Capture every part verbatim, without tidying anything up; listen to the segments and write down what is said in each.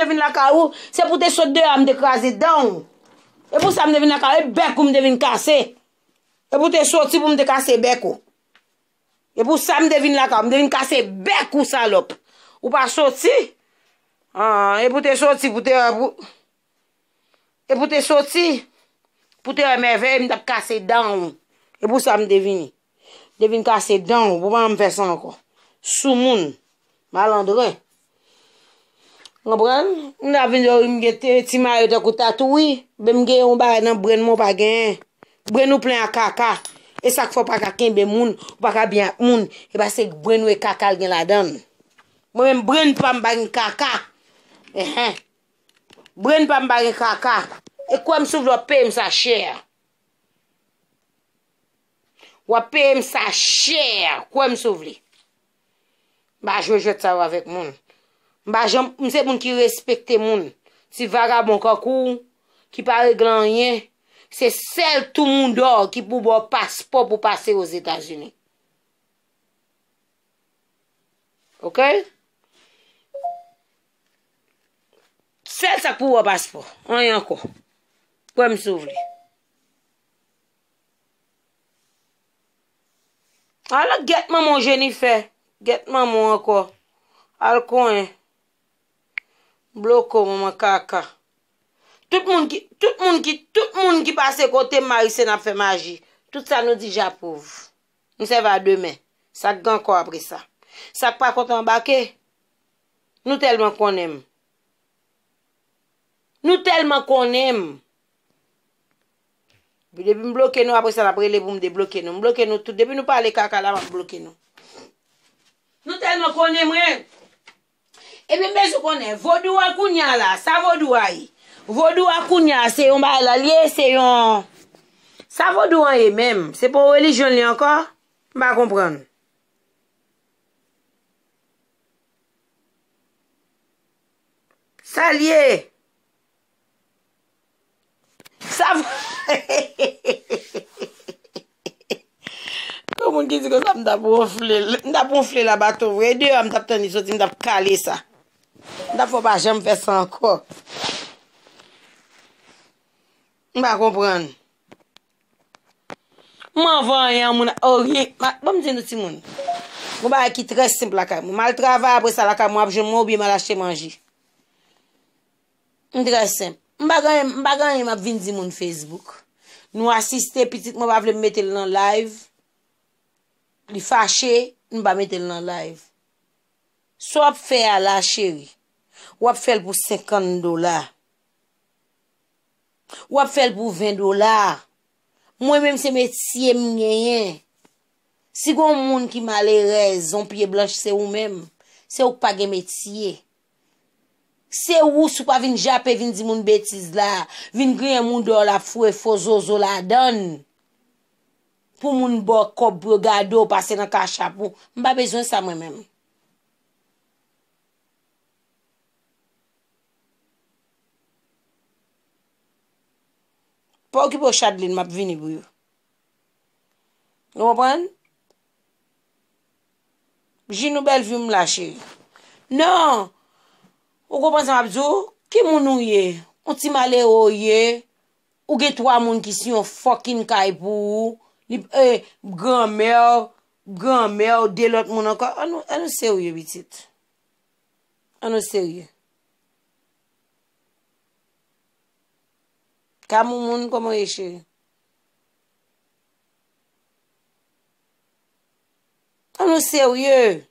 te vin lakay ou, se pou te sot deyò a m te kraze dan w. E pou sa m te vin lakay ou, e bèk ou m te vin kase. E pou te soti pou m te kase bèk ou. E pou sa m te vin lakay ou, m te vin kase bèk ou, salòp. Ou pa soti. Ah, e pou te soti, pou te, pou, e pou te soti, pou te wè mèvèy, m t ap kase dan w. E pou sa m te vini. M te vin kase dan w, pou pa m fè sa ankò. Soumoun, malandren. Konprann? M ta vin di w, m gen ti, ti mayo tankou Tatoo, wi. Men m gen yon bagay nan brenn mwen w pa genyen. Brenn ou plen a kaka. E sa k fè w pa ka kenbe moun, ou pa ka byen ak moun. E paske brenn ou e kaka l gen ladan l. Mwen menm, brenn pa m pa gen kaka. Enhen. Brenn pa m pa gen kaka. E kwè m sou vle w ap peye m sa chè. W ap peye m sa chè, kwè m si w vle. M pa jwe jwèt sa yo avèk moun. M pa janm, m se moun ki respekte moun. Ti vagabon kankou w, ki pa regle anyen, se sèl tou moun dò ki pou ba w paspò pou pase Ozetazini. Oke? Sèl sa k pou ba w paspò. Anyen ankò. Kwè m si w vle. Ala gèt manman w Jennifer. Gèt manman w ankò. Al konyen. Bloke w manman kaka. Tout moun ki, tout moun ki, tout moun ki pase kote m Marise n ap fè maji. Tout sa nou di j'approuve. M sèvi a de men. Sa k gen ankò apre sa? Sa k pa kontan anbake? Nou tèlman konnen m. Nou tèlman konnen m. Epi depi m bloke nou, apre sa, n ap rele pou m debloke nou. M bloke nou tout. Depi nou pale kaka la, m ap bloke nou. Nou tèlman konnen mwen. Epi m bezwen konnen, vodou a kounye a la, sa vodou a ye? Vodou a kounye a, se yon bagay la l ye, se yon, sa vodou an ye menm? Se pa yon relijyon l ye ankò? M pa konprann. Sa l ye? Sa v-, Kon moun ki di konsa, m t ap wonfle l, m t ap wonfle la bato vre. E deyò a m t ap tann li soti, m t ap kale sa. M t ap fè w pa janm fè sa ankò. M pa konprann. M anvan anyen, moun, orye, ma, ban m di nou timoun. Yon bagay ki trè senp lakay mwen. M al travay, apre sa lakay mwen ap jwenn mwen oubyen m al achte manje. M trè senp. M pa gen, m pa gen anyen m ap vin di moun Facebook. Nou asiste, pitit mwen pa vle m mete l nan live. Li fache, m pa mete l nan live. Sa w ap fè a la, cheri, w ap fè l pou senkant dola. W ap fè l pou ven dola. Mwen menm se metye m genyen. Si gon moun ki malerèz, yon pye blanch, se ou menm. Se ou k pa gen metye. Se ou, si w pa vin jape, vin di moun betiz la, vin griyen moun dò l ap foure fo zozo ladan l. Pou moun ba w kòb pou yo gade w, pase nan kachap ou. M pa bezwen sa mwen menm. Pa okipe w, Chadlin, m ap vini pou yo. Ou konprann? Jinou Bèlvi m la, cheri. Non! Ou konprann sa m ap di w? Ki moun ou ye? Yon ti malere w ye. Ou gen twa moun ki si yon fucking kay pou ou. Li, eh, granmè w, granmè w, de lòt moun ankò. Ann nou, ann nou serye, pitit. Ann nou serye. Kamoumoun, kòman w ye, cheri? Ann nou serye.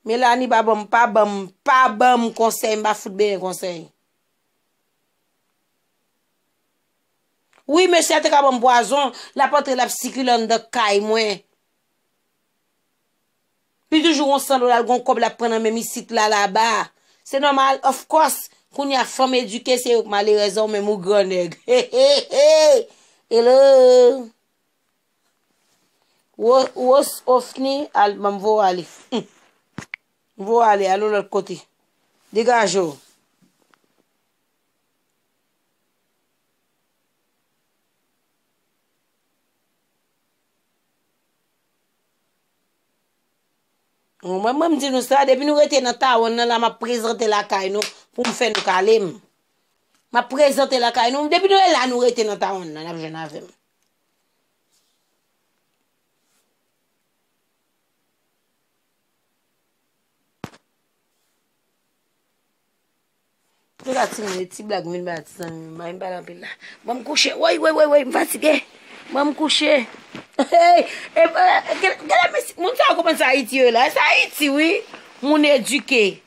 Melanie pa ban m, pa ban m, pa ban m konsèy, m pa fout benyen konsèy. Wi, mesye a te ka ban m pwazon, l ap antre, l ap sikile anndan kay mwen. Li toujou gon san dola, l gon kòb l ap pran nan men m isit la, laba. Se nòmal, of course. Kounye a, fanm edike, se yo k malerèz, ou menm ou gran nèg. Hello. Wo-, Wos Ofni, al, ban m voye w ale. Hum. Voye w ale, al yon lòt kote. Degaje w. Mwen, mwen, m di nou sa, depi nou rete nan tawon nan la, m ap prezante lakay nou pou m fè nou kale m. M ap prezante lakay nou. Depi nou la, nou rete nan tawon nan, n ap jwenn avè m. Tout la timoun, e ti blag m vin ba ti zanmi m, m pale anpil la. Ban m kouche, woy, woy, woy, woy, m fatige. Ban m kouche. Hey, e, e, gade, gade, mesye, moun sa yo konprann sa Ayiti ye la. Sa Ayiti, wi. Moun edike.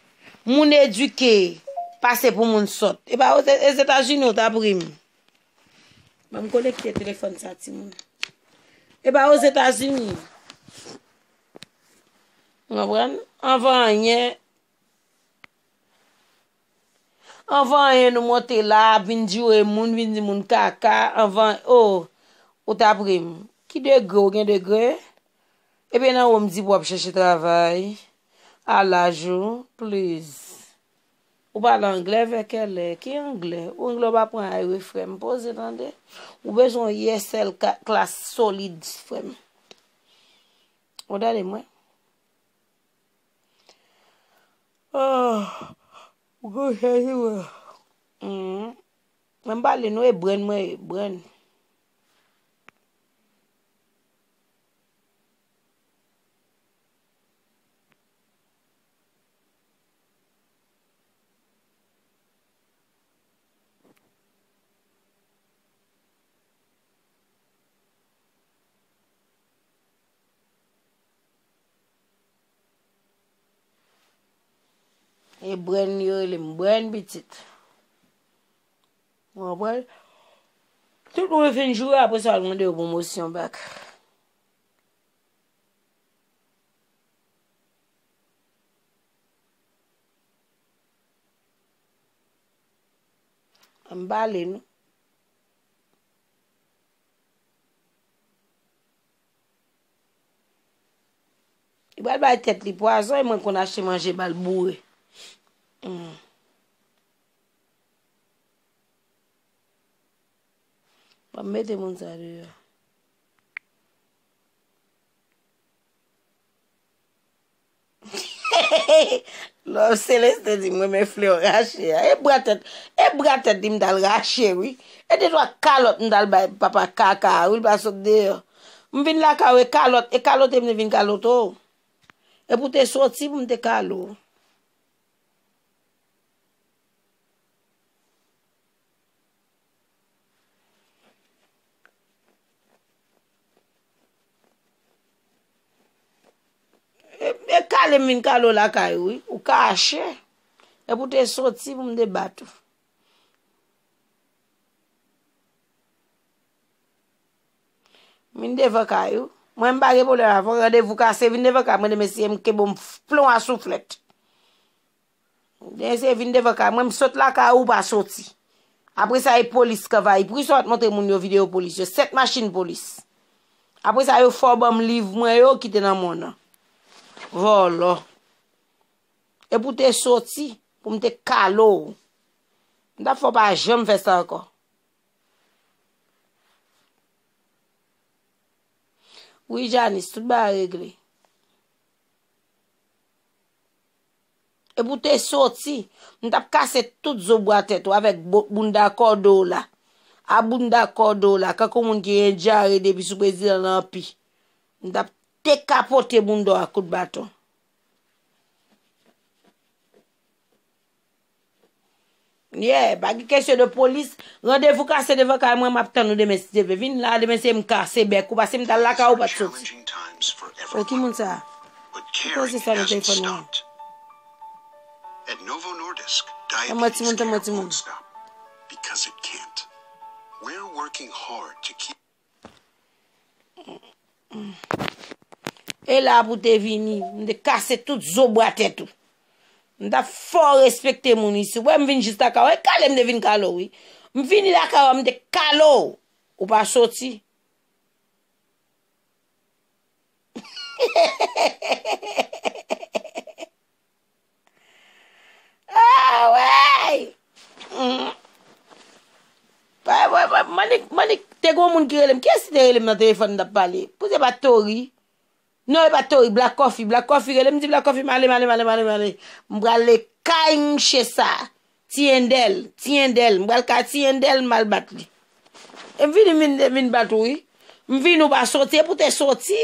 Moun edike. Pase pou moun sòt. E pa Oze-, Ozetazini ou ta pri m. Ban m konekte telefòn sa, timoun. E pa Ozetazini. Ou konprann? Anvan anyen, anvan anyen nou monte la, ap vin joure moun, vin di moun kaka, anvan, oh, ou ta pri m. Ki degre, ou gen degre? Ebyen nan ou m di pou w ap chèche travay, a laj ou, please. Ou pale anglè vè kèlè, ki anglè? Ou anglè w pa pran ay wi frè m, poze tande. Ou bezwen yon E S L ka-, klas solid, frè m. Ou tande mwen? Ah, ou gon chèche mwen. Mhm. Mwen m pale nou e brèn mwen ye, brèn. E brèn yo rele m brèn pitit. Ou konprann? Tout moun yo fin joure, apre sa, yo al mande yo pwomosyon bak. Ann pale nou. Li pral bay tèt li pwazon e mwen konn achte manje ba l boure. Hmm. Ban m mete moun sa deyò. Love Celeste di m renmen flè w rache a. E bra tèt, e bra tèt li m t al rache wi. E de twa kalòt m t al bay papa kaka a wi, l pa sot deyò. M vin lakay ou e kalòt, e kalote m te vin kalote w. E pou te soti pou m te kale w. E, e kale m vin kale w lakay ou wi. Ou kache. E pou te soti pou m te bat ou. Vin devan kay ou. Mwen m pa gen pwoblèm avè w. Randevou kase, vin devan kay mwen demen si m kenbe w m f-, plon a souflèt. Demen si vin devan kay mwen, m sot lakay ou, ou pa soti. Apre sa, e polis k anvayi. Poukisa w pa t montre moun yo videyo polis yo? Sèt machin polis. Apre sa, yo fè w ban m liv mwen yo ki te nan men w nan. Vòlò. E pou te soti, pou m te kale w. M t ap fè w pa janm fè sa ankò. Wi, Janice, tout bagay regle. E pou te soti, m t ap kase tout zo bwa tèt ou avèk bo-, bounda kòde w la. A bounda kòde w la, kankou moun ki gen dyare depi sou prezidan nan anpi. M t ap dekapote bounda w ak kout baton. Yeah, pa gen kesyon de polis. Randevou kase devan kay mwen, m ap tann ou demen si Dye vle. Vin la demen se m kase bèk ou, paske m t al lakay ou pa t soti. O, ki moun sa? Ki koze sa nan telefòn nan? Tann mwen timoun, tann mwen timoun. E la pou te vini, m te kase tout zo bwa tèt ou. M t ap fè w respekte moun isi. Ou wè m vin jis lakay ou, e kale m te vin kale w, wi. M vini lakay ou, m te kale w. Ou pa soti. Ah, wey! Mm. Wey, wey, wey, Manik, Manik, te gon moun ki rele m. Kiyès ki te rele m nan telefòn m t ap pale? Pou se pa Tori. Non, e pa Tori, Black Coffee. Black Coffee rele m, di Black Coffee, m ale, m ale, m ale, m ale, m ale. M prale kay mouche sa. Ti Endèl, Ti Endèl. M pral kay Ti Endèl, m al bat li. E m vini, m vin, vin bat ou, wi. M vin, ou pa soti, e pou te soti.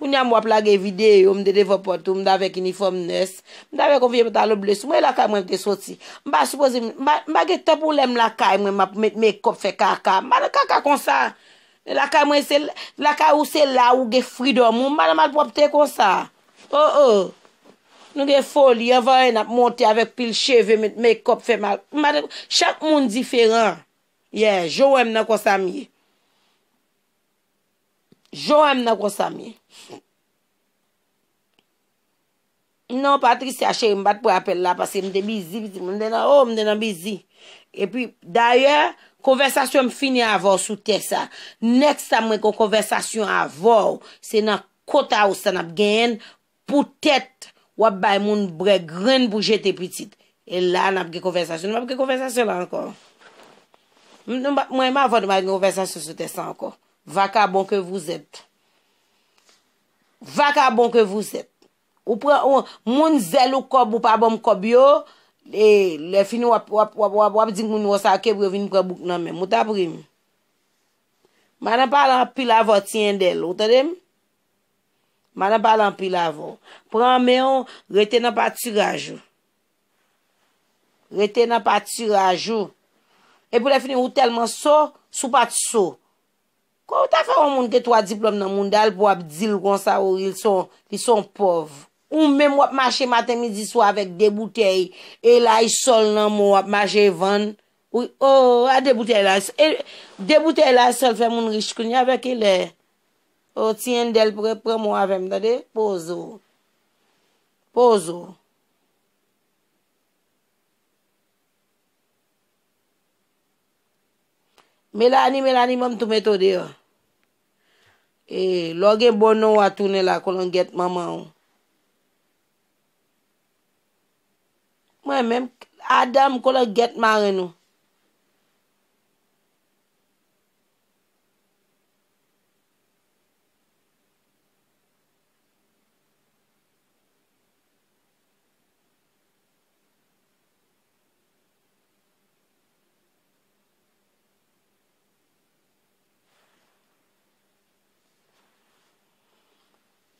Kounye a m w ap lage videyo, m te devan pòt ou, m t avèk inifòm nès, m t avèk yon vye pantalon ble sou mwen, e lakay mwen m te soti. M pa sipoze, m pa, m pa gen tan pou lè m lakay mwen, m ap met mekòp, fè kaka. M pa nan kaka konsa. Lakay mwen, se lakay ou, se la ou gen freedom ou. M pa nan malpwòpte konsa. Oh, oh. Nou gen foli, anvan anyen n ap monte avèk pil cheve, met mekòp, fè mal. M pa nan, chak moun diferan. Yeah, jan w wè m nan konsa m ye. Jan w wè m nan konsa m ye. Non, Patricia, cheri, m pa t pran apèl la paske m te bizi, pitit mwen, m te nan, oh, m te nan bizi. Epi, dayè, konvèsasyon m fini avè w sou tè sa. Next time mwen gen yon konvèsasyon avè w, se nan Courthouse la n ap genyen l, poutèt w ap bay moun bwè grenn pou jete pitit. E la n ap gen konvèsasyon. Nou p ap gen konvèsasyon la ankò. M, nou pa, mwen, m avè w, nou pa gen konvèsasyon sou tè sa ankò. Vagabond que vous êtes. Vagabond que vous êtes. Ou pran, ou, moun zèl ou kòb, ou pa ban m kòb yo, e lè fini w ap, w ap, w ap, w ap, w ap di moun wè sa ke pou yo vin pran bouk nan men m. Ou t ap ri m. M pa nan pale anpil avè w, Ti Endèl, ou tande m? M pa nan pale anpil avè w. Pran men w, rete nan patiraj ou. Rete nan patiraj ou. Epi lè fini, ou tèlman so, si w pa t so. Kòman w ta fè yon moun gen twa diplòm nan mouda l pou w ap di l konsa, o, li se yon, li se yon pòv. Ou menm w ap mache maten, midi, swa avèk de boutèy e Lysol nan men w, w ap mache vann. Wi, o, a de boutèy Lysol. E de boutèy Lysol fè moun rich kounye a avèk kilè. O, Ti Endèl, pran, pran mo avè m, tande? Poze w. Poze w. Melanie, Melanie, ban m tou mete w deyò. E, lè w gen bon non w a tounen la, kolangèt manman w. Mwen menm, Adam, kolangèt marenn ou.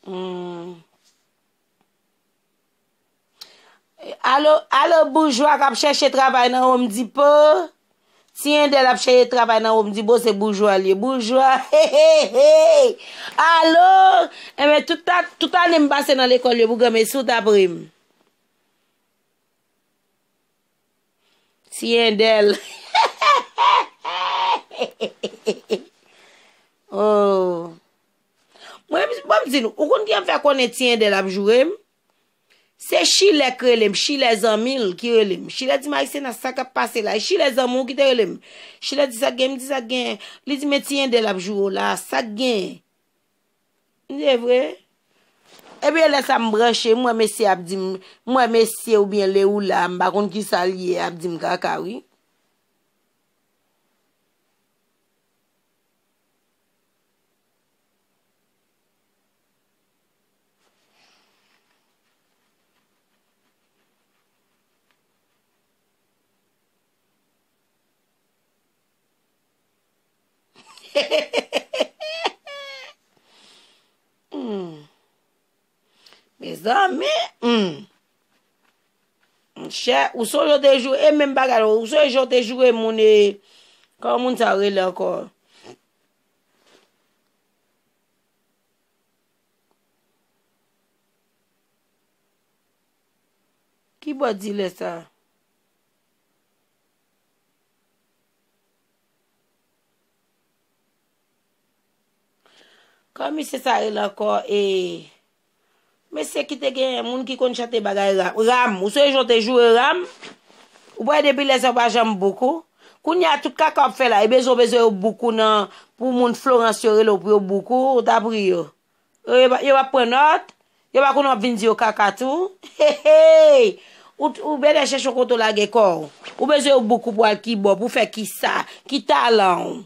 Hmm. Alo, alo, boujwa k ap chèche travay nan Home Depot. Ti Endèl ap chèche travay nan Home Depot, se boujwa l ye. Boujwa, hey, hey, hey. Alo, enben, tout, tout ane m pase nan lekòl yo pou granmesi, ou t ap ri m. Ti Endèl. Oh. Mwen, bon, m di nou, ou konn ki jan m fè konnen Ti Endèl ap joure m? Se Chilè k rele m, Chilè zanmi l ki rele m. Chilè di m, Ayisena, sa k ap pase la? E Chilè zanmi w ki te rele m. Chilè di, sa k gen? M di, sa k gen? Li di, men Ti Endèl ap joure w la, sa k gen? M di, e vre? Ebyen, lè sa m branche, m wè mesye ap di m, m wè mesye oubyen Leoula, m pa konn kisa l ye, ap di m kaka, wi. Hmm. Mezanmi, hmm. Monchè, ou sonje w te joure, e menm bagay la, ou sonje w te joure moun, e, kòman moun sa rele ankò? Kibò dilè sa? Kòman misye sa rele ankò, e, mesye ki te gen moun ki konn chante bagay Ram. Ram, ou sonje jan w te joure Ram? Ou wè depi lè sa w pa janm bouk ou. Kounye a tout kaka w ap fè la, e bezwen w bezwen yo bouk ou nan, pou moun Florans yo rele w pou yo bouk ou, ou t ap ri yo. Yo, yo pa, yo pa pran nòt, yo pa konnen w ap vin di yo kaka tou. Hey, hey! Ou, ou bèlè chèche yon kote w lage kò w. Ou bezwen yo bouk ou pou al kibò, pou fè kisa, ki talan w.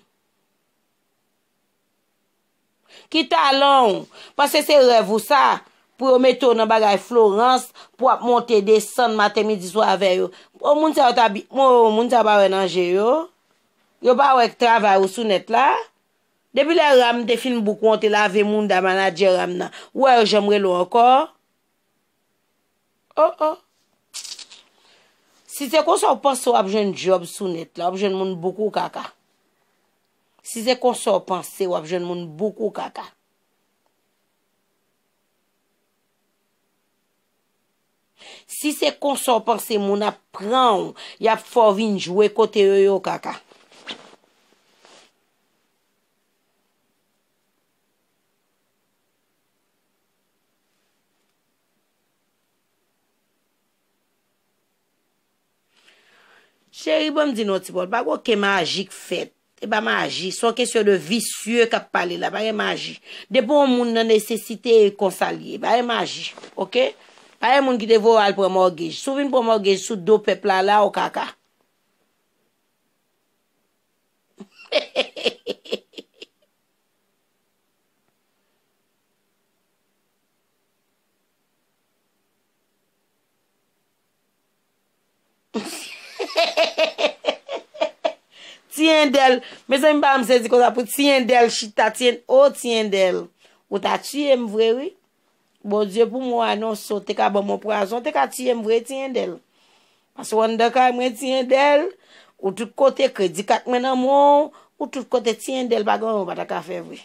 Ki talan w? Paske se rèv ou sa, pou yo mete w nan bagay Florence, pou w ap monte desann maten, midi, swa avè yo. O moun sa yo ta bi-, o moun sa yo pa wè nan je yo. Yo pa wè travay ou sou nèt la. Depi lè Ram te fin bouk ou, te lave mounda manadjè Ram nan. Ou wè yo janm rele w ankò? Oh, oh. Si se konsa w panse w ap jwenn djòb sou nèt la, w ap jwenn moun bouk ou kaka. Si se konsa w panse w ap jwenn moun bouk ou kaka. Si se konsa w panse moun ap pran w, y ap fè w vin jwe kote yo yo kaka. Cheri, ban m di nou yon ti pawòl. Pa gen okenn maji k fèt. E pa maji. Se yon kesyon de visye k ap pale la. Pa gen maji. Depi yon moun nan nesesite, e konsa l ye. Pa gen maji. Oke? Pa gen moun ki te voye w al pran mògej. Si w vin pran mògej sou do pèp la, la, ou kaka. Ti Endèl. Mezanmi, m pa janm sezi konsa pou Ti Endèl chita. Ti En-, o, Ti Endèl. Ou ta tiye m vre, wi. Bondye pou mwen anonse w te ka ban m yon pwazon, te ka tiye m vre, Ti Endèl. Paske w anndan kay mwen, Ti Endèl. Ou tout kote, kredi kat mwen nan men w. Ou tout kote, Ti Endèl, pa gen anyen w pa ta ka fè vre.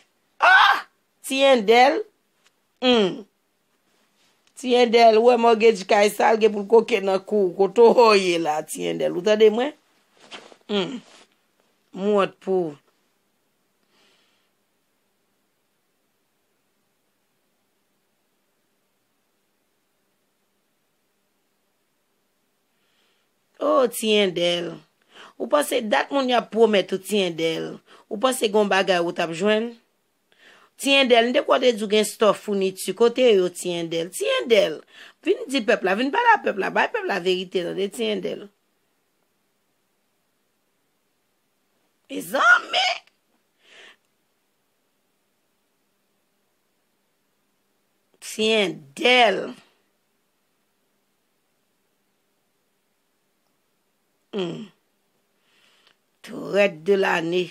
Ah! Ti Endèl. Hmm. Ti Endèl, ou wè mògej kay sa, l gen pou l koke nan kou w, kote w ye la, Ti Endèl. Ou tande mwen? Hmm. M wont pou ou. Oh, Ti Endèl. Ou panse dat moun y ap pwomèt ou, Ti Endèl? Ou panse gen yon bagay ou t ap jwenn? Ti Endèl, m te kwè w te di w gen stòk founiti. Kote yo, Ti Endèl? Ti Endèl, vin di pèp la, vin pale a pèp la, bay pèp la verite, tande, Ti Endèl. Mezanmi! Ti Endèl. Hmm. Trèt de lane,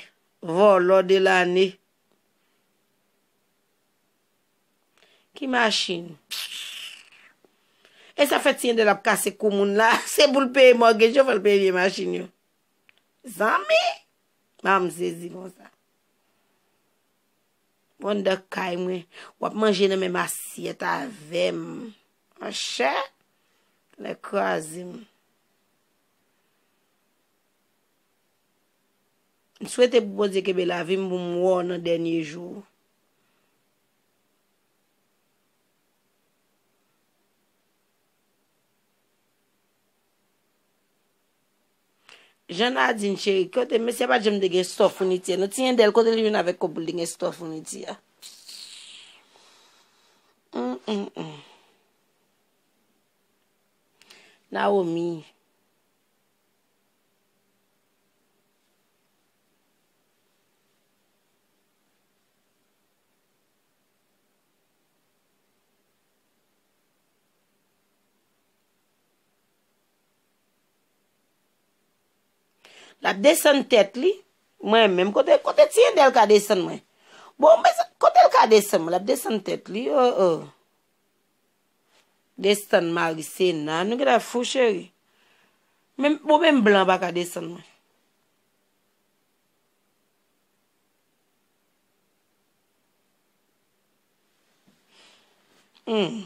vòlò de lane. Ki machin? E sa fè Ti Endèl ap kase kou moun la. Se pou l peye mògej yo, fò l peye vye machin yo. Zanmi! M sezi konsa. Bon, anndan kay mwen, w ap manje nan menm asyèt avè m. Monchè, tonnè kraze m. M swete pou Bondye kenbe lavi m pou m wè w nan dènye jou w. Jean Nadine, cheri, kote mesye pa t janm te gen stòk founiti a? Non, Ti Endèl, kote li vin avèk kòb pou l te gen stòk founiti a? Hum, hum, hum. Naomi. L ap desann tèt li. Mwen menm, kote, kote Ti Endèl ka desann mwen? Bon, men sa, kote l ka desann mwen? L ap desann tèt li. Oh, oh. Desann Marisena. Nou gentan fou, cheri. Men, bon, menm blan pa ka desann mwen. Hmm.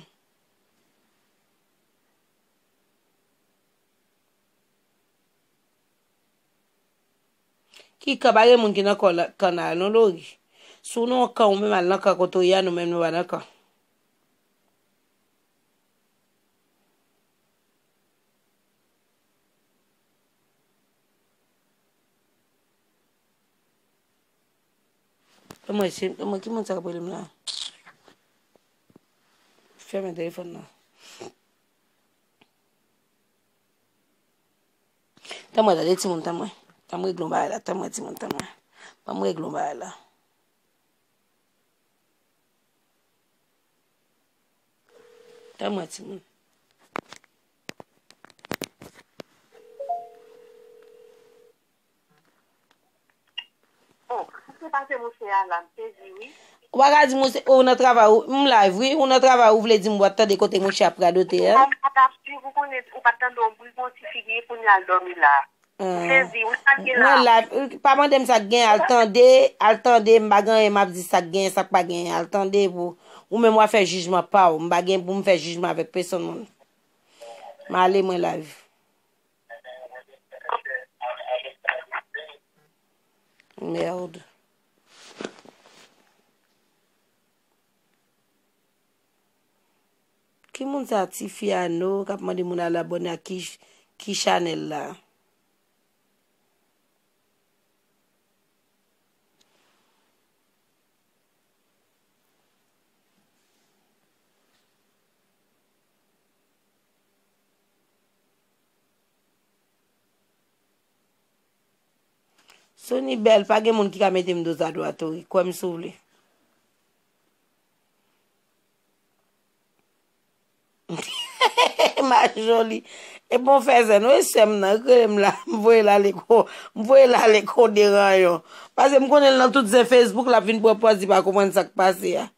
Ki kan, pa gen moun ki nan kò la, kan nan, non, Lori. Si w nan yon kan, ou menm al nan kan kote w ye a, nou menm nou pa nan kan. Ban mwen, se, ban mwen, ki moun sa k ap rele m la? Fèmen telefòn nan. Tann mwen, tande timoun, tann mwen. Tann mwen regle yon bagay la, tann mwen timoun, tann mwen. Ban mwen regle yon bagay la. Tann mwen, timoun. Bon, sa se pase mouche a la, m sezi wi. Ou pa ka di mouche, ou nan travay, ou, m live wi, ou nan travay, ou vle di m w ap tande kote mouche ap radote a. Kòm m pa t ap swiv, ou konnen, ou pa t tande yon bri, gon ti figi pou n al dòmi la. M sezi wi, sa k gen la. Mwen live, pa mande m sa k gen, al tande, al tande, m pa gen anyen m ap di sa k gen, sa k pa gen, al tande pou ou menm w a fè jijman pa w, m pa gen pou m fè jijman avèk pèsonn moun. M ale mwen live. Merde. Ki moun sa Tifi Ano k ap mande moun al abòne ak ki, ki chanèl la? Sony bèl, pa gen moun ki ka mete m do zadwatori. Kwè m si w vle. Majoli. E bon fè zen, non, e sè m nan, rele m la, m voye l ale kon, m voye l ale kon deranyon. Paske m konnen l nan tout zen Facebook, l ap vin pran pòz, li pa konprann sa k pase a.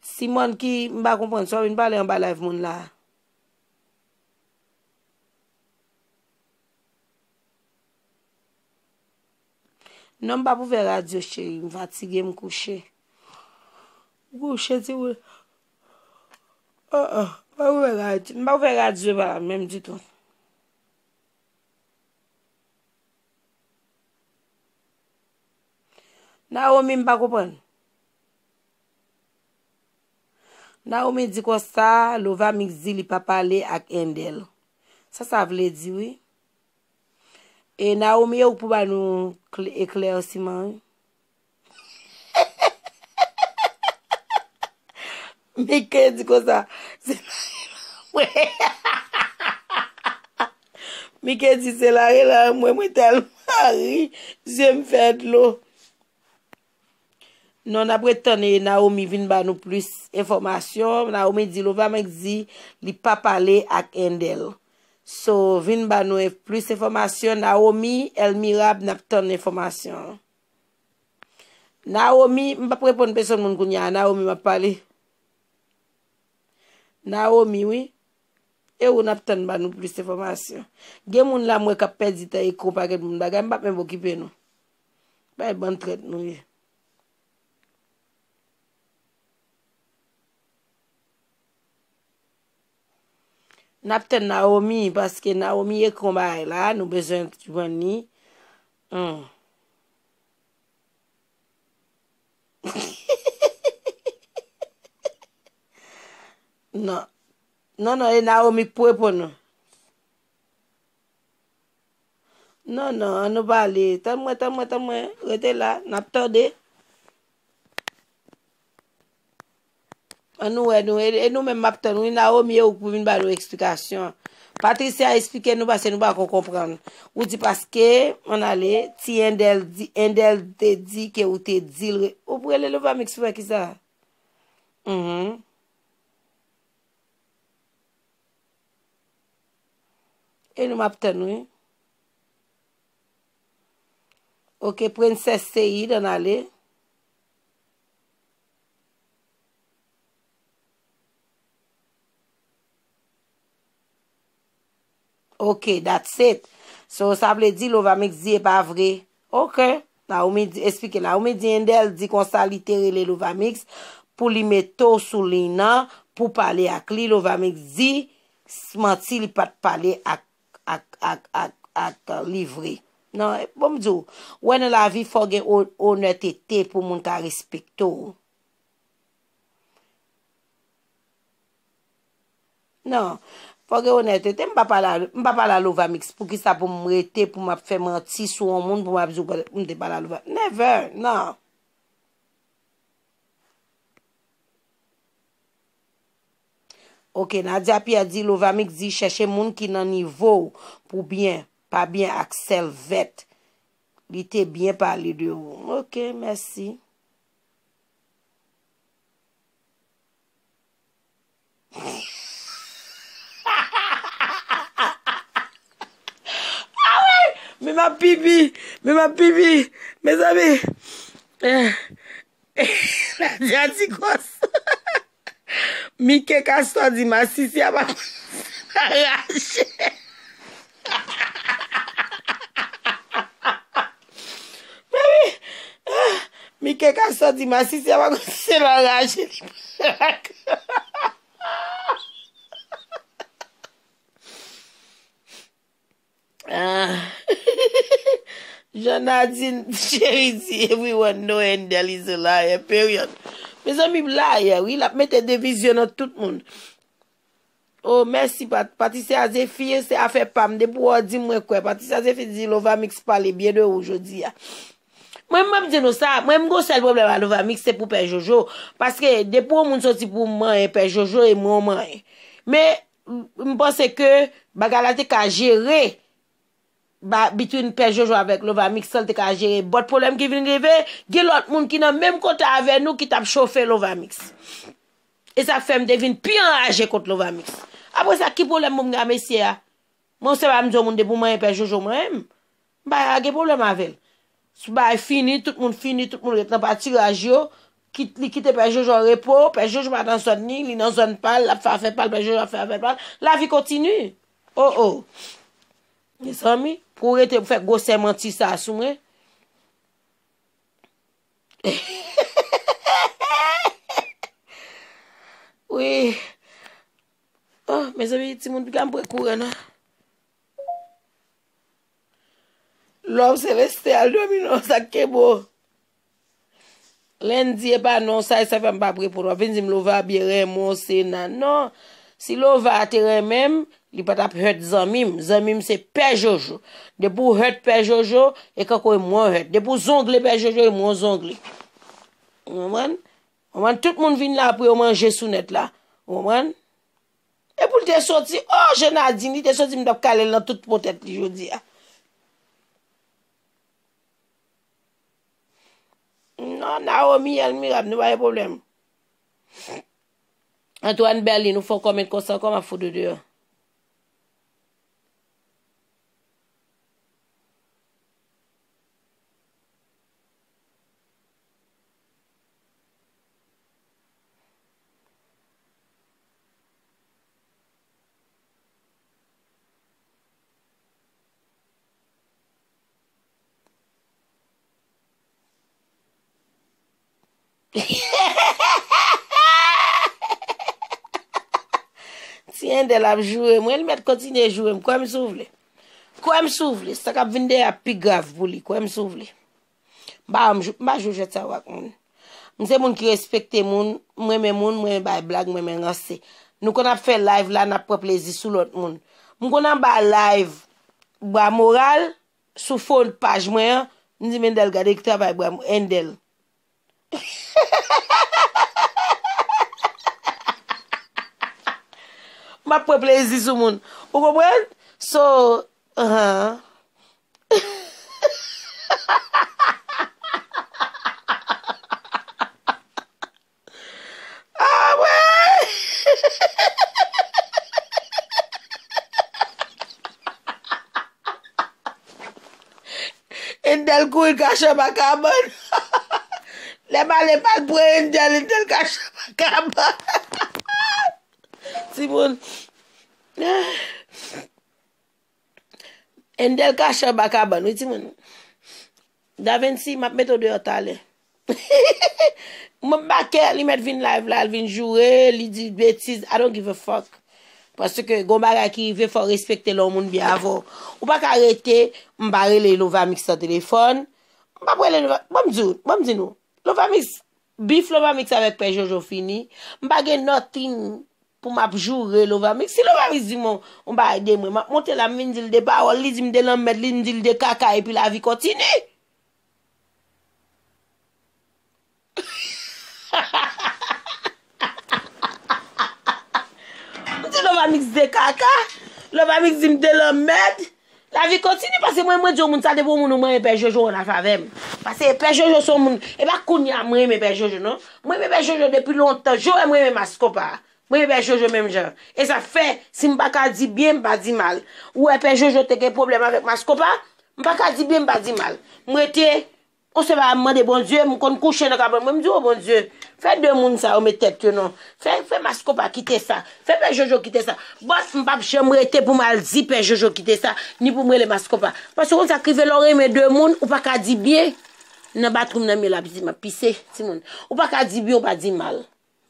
Simòn ki, m pa konprann, sa w vin pale anba live moun la. Non, m p ap ouvè radyo, cheri. M fatige, m kouche. M kouche, ti woul. Ah, ah, m p ap ouvè radyo. M p ap ouvè radyo pa menm ditou. Naomi, m pa konprann. Naomi di konsa, Lovamix di li pa pale ak Endel. Sa sa vle di, wi? E Naomi, e ou k pou ba nou kle-, eklèsiman, wi. Mike di konsa, se Mike di se la rela mwen, mwen tèlman ri, zye m fè dlo. Non, n ap ret tann Naomi vin ba nou plis enfòmasyon. Naomi di Lovamix di li pa pale ak Endel. So, vin ba nou en-, plis enfòmasyon. Naomi, Elmirab, n ap tann enfòmasyon. Naomi, m p ap reponn pèsonn moun kounye a. Naomi, m ap pale. Naomi, wi. E ou n ap tann ba nou plis enfòmasyon. Gen moun la m wè k ap pèdi tan ekri yon pakèt moun bagay, m p ap menm okipe nou. Bay bann trèt nou ye. N ap tann Naomi, paske Naomi ekri yon bagay la, nou bezwen jwenn li. Hmm. Non. Non, non, e Naomi k pou reponn nou. Non, non, an nou pale. Tann mwen, tann mwen, tann mwen. Rete la, n ap tande. An nou wè nou, e, e nou menm m ap tann, wi, Naomi, e ou k pou vin ba nou eksplikasyon. Patricia, eksplike nou, paske nou pa ko konprann. Ou di paske, ann ale, ti Endel di, Endel te di ke ou te di l re-, ou pou rele Lovamix pou fè kisa? Mhm. E nou m ap tann, wi. Ok, Princess Seid, ann ale. Ok, that's it. So, sa vle di Lovamix di e pa vre. Ok. Naomi di, eksplike Naomi di Endel di konsa li te rele Lovamix pou li mete w sou liy nan pou pale ak li. Lovamix di s-, manti li pa t pale ak, ak, ak, ak, ak li vre. Non, bon m di w, wè nan lavi fò gen o-, onètete pou moun ka respekte w. Non. Fò gen onètete. M pa pale a, m pa pale a Lovamix. Poukisa pou m rete, pou m ap fè manti sou yon moun, pou m ap di w m te pale a Lovamix? Never. Non. Ok, Nadia Pierre di Lovamix di chèche moun ki nan nivo w pou byen, pa byen ak sèl vèt. Li te byen pale de ou. Ok, mèsi. ap pipi, men m ap pipi. Mezanmi. Eh, Nadia di konsa. Mike Kastor di masisi a pa rache. Mami, ah, Mike Kastor di masisi a pa konn se pa rache li. Ah. Jean Nadine Cheri di everyone know Endel is a liar, period. Mezanmi, liar, wi, l ap mete divizyon nan tout moun. Oh, mèsi, Pat-, Patricia Zephyr, se afè pa m. Depi w di m, mwen kwè. Patricia Zephyr di, Lovamix pale byen de ou jodi a. Mwen, mwen di nou sa, mwen, m gon sèl pwoblèm a Lovamix, se pou Pè Jojo. Paske, depi yon moun soti pou manyen Pè Jojo, e mwen yon manyen. Men, m, m panse ke bagay la te ka jere ba, between Pè Jojo avèk Lovamix, sa l te ka jere. But pwoblèm ki vin rive, gen lòt moun ki nan menm kote avè nou ki t ap chofe Lovamix. E sa k fè m te vin pi anraje kont Lovamix. Apre sa, ki pwoblèm pou m gen a mesye a? Mwen, se pa m di yon moun depi w manyen Pè Jojo, manyen m. M pa gen pwoblèm avè l. Si bagay fini, tout moun fini, tout moun ret nan patiraj yo, kit, li kite Pè Jojo an repo, Pè Jojo pa nan zòn ni, li nan zòn pa l, l ap fè afè pa l, Pè Jojo ap fè afè pa l. Lavi kontini. Oh, oh. Mezanmi, pou w rete pou fè gwosè manti sa sou mwen. Wi. Oh, mezanmi, timoun, piga m pran kouran nan. Love Celeste al dòmi non, sa k kenbe w. Lè n di e pa non sa, e sa fè m p ap reponn. W ap vin di m Lova byen renmen w, se nan. Non. Si Lova te renmen m, li pa t ap hurt zanmi m. Zanmi m se Pè Jojo. Depi w hurt Pè Jojo, e kankou e mwen w hurt. Depi w zongle Pè Jojo, e mwen w zongle. Ou konprann? Ou konprann? Tout moun vin la pou yo manje sou nèt la. Ou konprann? E pou l te soti, oh, Jean Nadine, li te soti, m t ap kale l nan tout po tèt li jodi a. Non, Naomi Elmirab, nou pa gen pwoblèm. Antoine Berlin, ou fè w kòmèt konsa ankò, m ap fout ou deyò. Ti Endel ap joure mwen, li mèt kontinye joure m. Kwè m si w vle. Kwè m si w vle. Sa k ap vin dèyè ap pi grav pou li. Kwè m si w vle. M pa, m jou-, m pa jwe jwèt sa yo ak moun. M se moun ki respekte moun, m renmen moun, m renmen bay blag, m renmen ranse. Nou konn ap fè live la, n ap pran plezi sou lòt moun. M konn anba live Bra Moral, sou fon paj mwen an, m di, "Mendel, gade ki travay Bra Endel." M ap pran plezi sou moun. Ou konprann? So, ahan. Ah, ouais! Endel kouri kache anba kabann. Lè m ale pa l pran Endel, Endel kache anba kabann. Timoun. Endel kache anba kabann, wi, timoun. Davency, m ap mete w deyò talè. Mwen m pa kè, li mèt vin live la, l vin joure, li di betiz, I don't give a fuck. Paske gon bagay ki rive, fò w respekte lè yon moun byen avè w. Ou pa ka rete, m pa rele Lovamix nan telefòn. M p ap rele Lova, ban m di w, ban m di nou. Lovamix, beef Lovamix avèk Pè Jojo fini. M pa gen nothing pou m ap joure Lovamix. Si Lovamix di m yon, yon bagay de mwen, m ap monte la, m vin di l de pawòl, li di m de lanmèd, li di m di l de kaka, epi lavi kontini. M di Lovamix de kaka, Lovamix di m de lanmèd. Lavi kontini, paske mwen, mwen di yon moun sa, depi yon moun ou manyen Pè Jojo, ou nan favè m. Paske Pè Jojo se yon moun, e pa kounye a mwen renmen Pè Jojo, non. Mwen renmen Pè Jojo depi lontan. Joe, mwen renmen Maskonpa. Mwen renmen Pè Jojo menm jan. E sa fè, si m pa ka di byen, m pa di mal. Ou wè Pè Jojo te gen pwoblèm avèk Maskonpa, M pa ka di byen, m pa di mal. M rete, on se pa m mande Bondye, m konn kouche nan kabann mwen, m di, "O Bondye, fè de moun sa yo met tèt yo non. Fè, fè Maskopa kite sa. Fè Pè Jojo kite sa." Bòs, m p ap janm rete pou m al di Pè Jojo kite sa, ni pou m rele Maskopa. Paske konn sa k rive lè w renmen de moun, ou pa ka di byen. Nan bathroom nan men l ap di m ap pise, timoun. Ou pa ka di byen, ou pa di mal.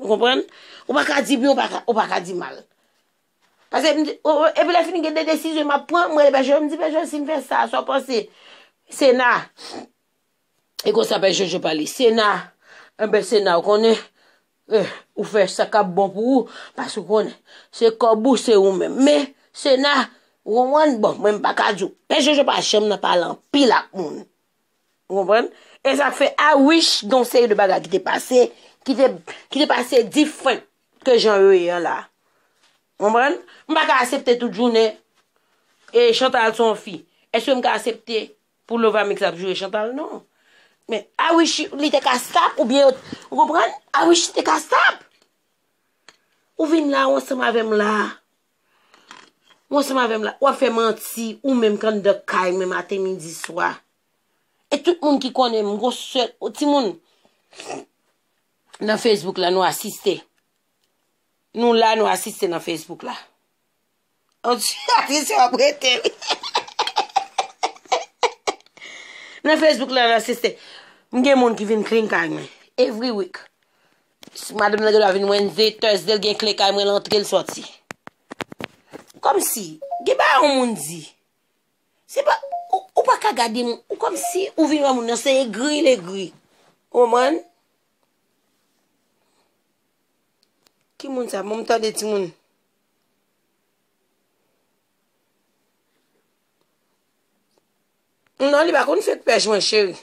Ou konprann? Ou pa ka di byen, ou pa ka, ou pa ka di mal. Paske m di, o, o, epi lè fini gen de desizyon m ap pran, m rele Pè Jojo, m di, "Pè Jojo, si m fè sa, sa w panse?" Sena. E konsa Pè Jojo pale. Sena. Enben, Sena, ou konnen, eh, ou fè sa k ap bon pou ou, paske ou konnen, se kòb ou, se ou menm. Men, Sena, ou konprann? Bon, mwen m pa ka di w. Pè Jojo pa janm nan pale anpil ak moun. Ou konprann? E sa k fè, I wish, gen yon seri de bagay ki te pase, ki te, ki te pase diferan ke jan yo ye an la. Ou konprann? M pa ka aksepte tout jounen, e Chantal se yon fi. Èske m ka aksepte pou Lovamix ap joure Chantal? Non. Men, I wish li te ka stop, oubyen, ou konprann? I wish li te ka stop. Ou vin la, ou ansanm avè m la. Ou ansanm avè m la. W ap fè manti, ou menm k anndan kay mwen maten, midi, swa. E tout moun ki konnen m, gwo sèl, o timoun. Nan Facebook la, nou asiste. Nou la, nou asiste nan Facebook la. On ti atris w ap rete, wi. Nan Facebook la, nou asiste. M gen moun ki vin clean kay mwen. Every week. Madanm nan gen dwa vin Wednesday, Thursday, l gen kle kay mwen, l antre, l sòti. Kòmsi, gen bagay yon moun di. Se pa, ou, ou pa ka gade moun, ou kòmsi ou vin wè moun nan se egri l egri. Ou konprann? Ki moun sa? Bon, m tande timoun. Non, li pa konn fake pèj mwen, cheri.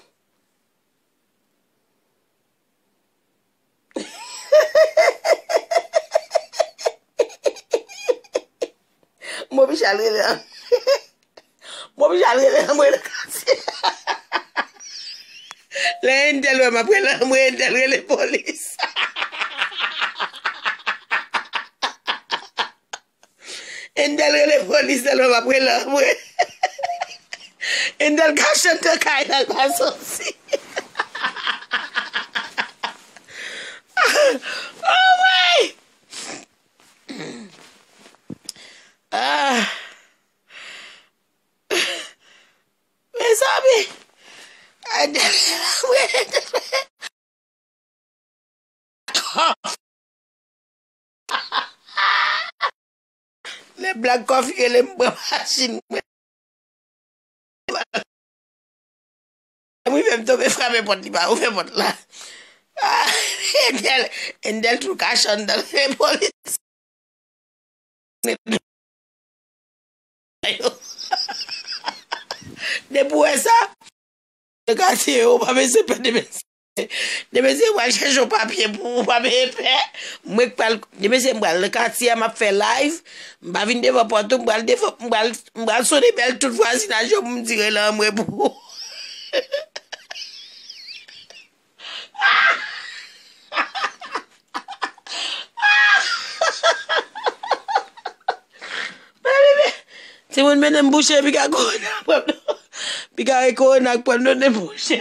Mo Michel rele an. Mo Michel rele an, mwen nan katye. Lè Endèl wè m ap rele an, mwen Endèl rele polis. Endèl rele polis, tèlman m ap rele an, mwen. Endèl ka chante kay la, l pa soti. Oh, wi! Ah. Mezanmi. Endèl, mwen. Lè blag kòfi rele m pran machin mwen. M rive m tonbe frape pòt li pa ouvè pòt la. Ah, Endèl, Endèl tou kache anndan repolis. Depi w wè sa, nan katye yo, ou pa bezwen pè de mesye. De mesye pral chèche yon papye pou ou, pa bezwen pè. Mwen k pral, de mesye m pral nan katye a, m ap fè live. M pa vin devan pòt ou, m pral devan, m pral, m pral sone bèl tout vwazinaj yo pou m di rele an mwen pou ou. Timoun mennen m bouche, piga kowona pran m nan. Piga kowona k pran m nan bouche.